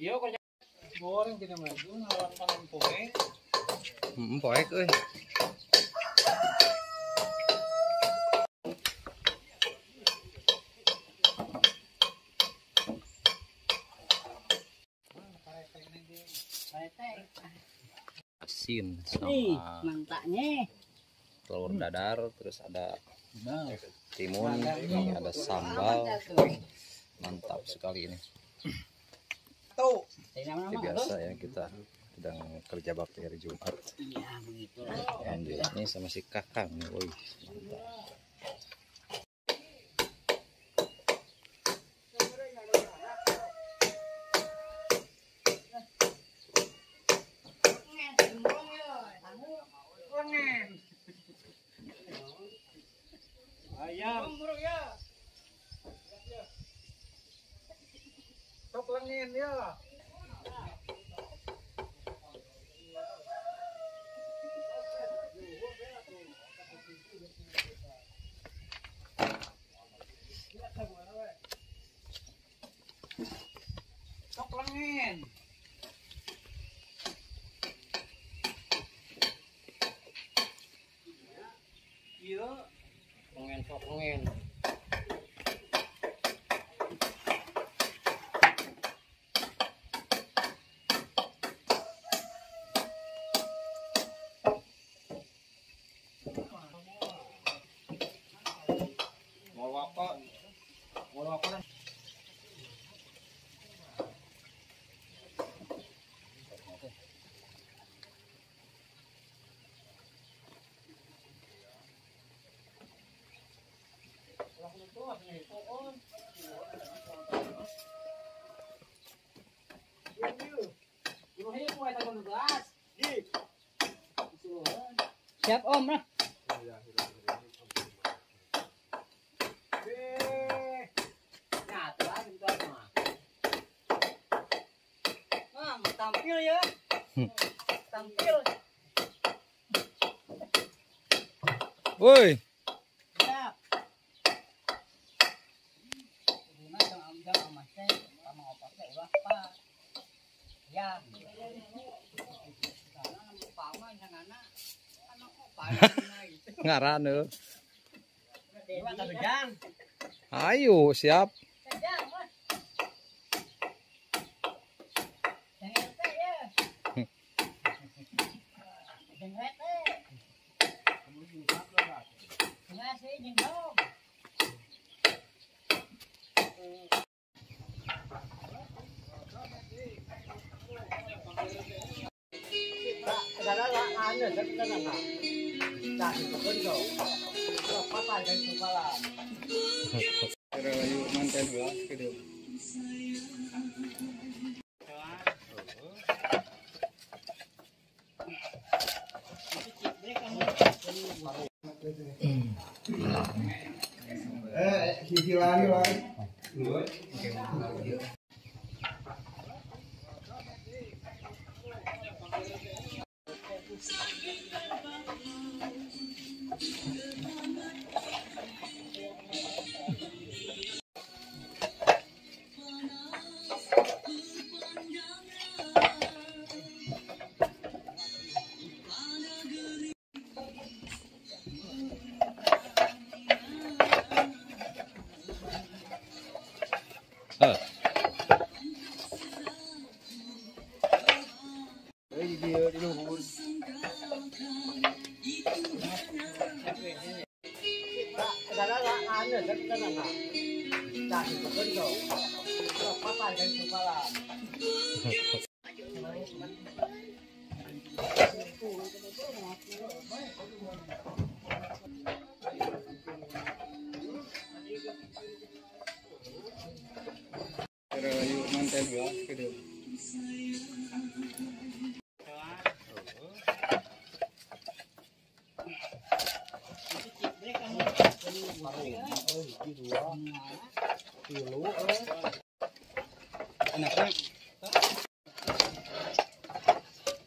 Iya kok goreng tidak maju ngawan panen poek. Heeh, poek euy. Asin sama mantapnya. Telur dadar, terus ada timun, ini ada sambal. Mantap sekali ini. Seperti biasa ya, kita sedang kerja bakti hari Jumat. Alhamdulillah ini sama si Kakang nih, woi, mantap. Ayam. Sok lengen ya. Sok lengen. Iya, lengen sok lengen. Siap om lah. Tampil ya. Tampil. Woi. Siap. Ngaran euy. Ayo siap.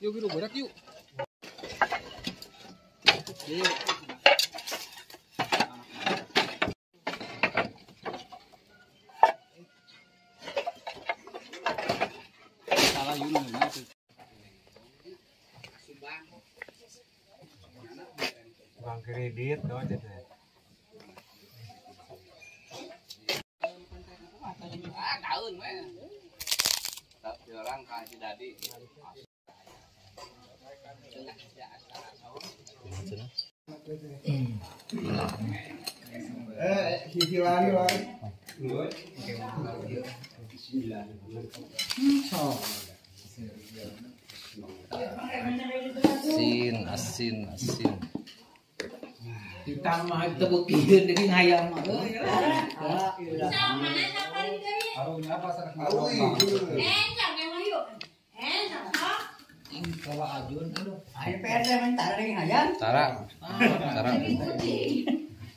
Yuk, biru berat yuk. Yuk. Kredit doang jadi. Ah, tahun we. Tak orang ka si Dadi. Cicilan lah. Asin, asin, asin. Ditang mah tebukieun deui hayang mah. Tara. Tara.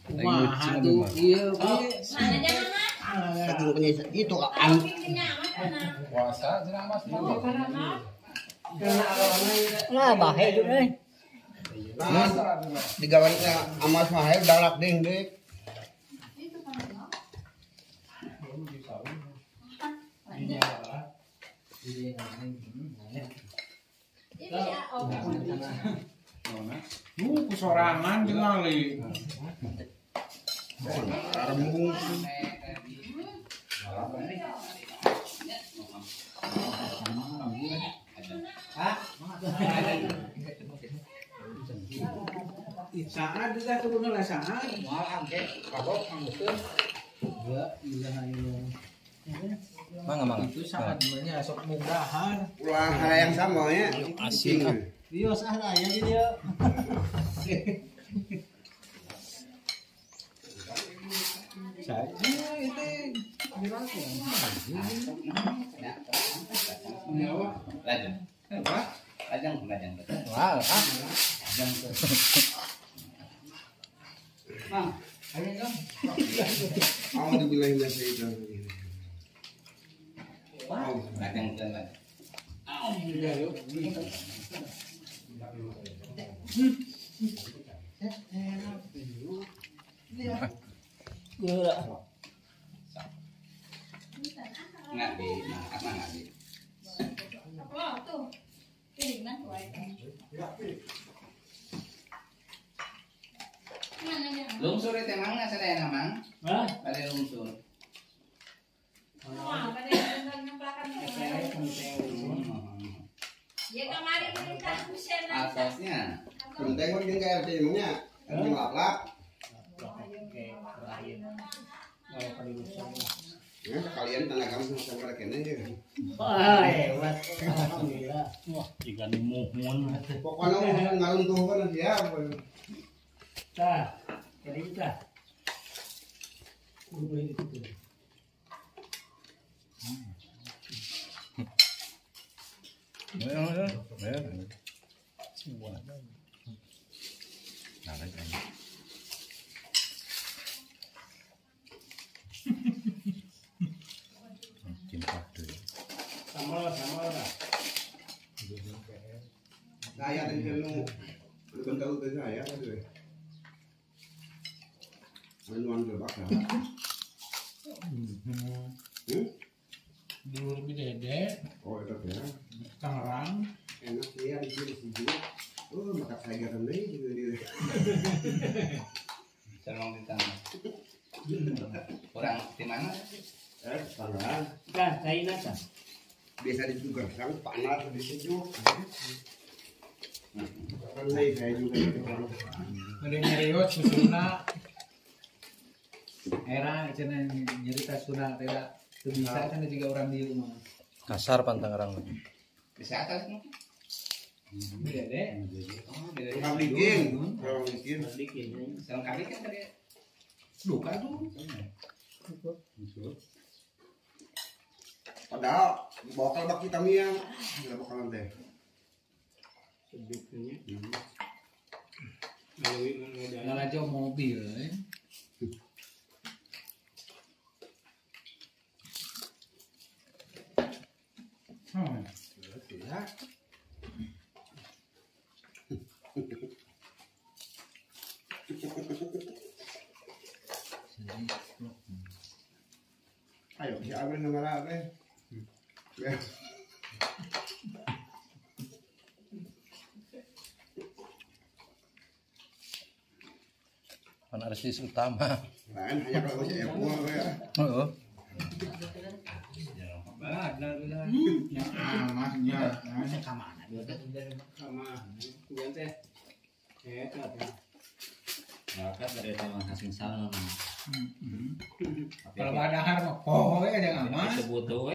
Kumaha tuh ieu itu puasa cenah Mas. Nah, bahe juga euy. Digawan ka amas mah hayu dalak ding deui. Lu kusorangan tingali. Rembung. Saat juga turun lah saat. Moal angke kabok anggeuskeun. La ilaha illallah. Mangga mangga. Itu sangat sebenarnya sok munggahan. Ulah hayang sama nya. Asin. Bios ah aya di dieu. Saya itu Lajeng. Apa? Lajeng, lajeng. Wah, ah. Mang, ayo dong. Alhamdulillah minasyaitonir. Lajeng, lajeng. Enggak di, apa enggak di. Lungsur itu emang nggak sadaya namang? Hah? Pada lungsur. Atasnya. Penting mah jeung ka RT nya. RT lap-lap. Ya, kalian tenaga sama kene ya. Wah, hebat. Alhamdulillah. Wah, jika dimuhun. Pokoknya mau ngaruntuhkeun siap. Tah, jadi kita. Kudu itu. Ayo, ayo, ayo. Sama lah. Saya dan nu bentar teh saya tuh. Manuan lebak ya. Dulu lebih dede. Oh, itu ya. Tangerang. Enak sih ya di sini sejuk. Oh, maka saya garam deui gitu dia. Sarong di tanah. Orang di mana? Tangerang. Tah, caina tah. Biasa di juga sang panas di sejuk. Kan saya juga gitu. Ngeri nyeriot susuna. Era cenah nyerita Sunda teh teu bisa cenah juga orang di rumah. Kasar pan Tangerang. Bisa atas mungkin. Dede. Oh, dede. Orang bikin, orang bikin. Sarong kali kan tadi. Duka tuh. Padahal bakal bak kita miang, enggak bakalan teh. Sejuknya. Ngalajo mobil. Ya. Ayo, si Abel nomor apa? Ya. Pan artis utama. Lain hanya kalau si Epul ya. Heeh. Yang amasnya. Ka mana dia teh? Sama. Yang teh. Eta teh. Bakat dari teman hasil salam. Kalau badahar mah poe yang amas. Itu butuh.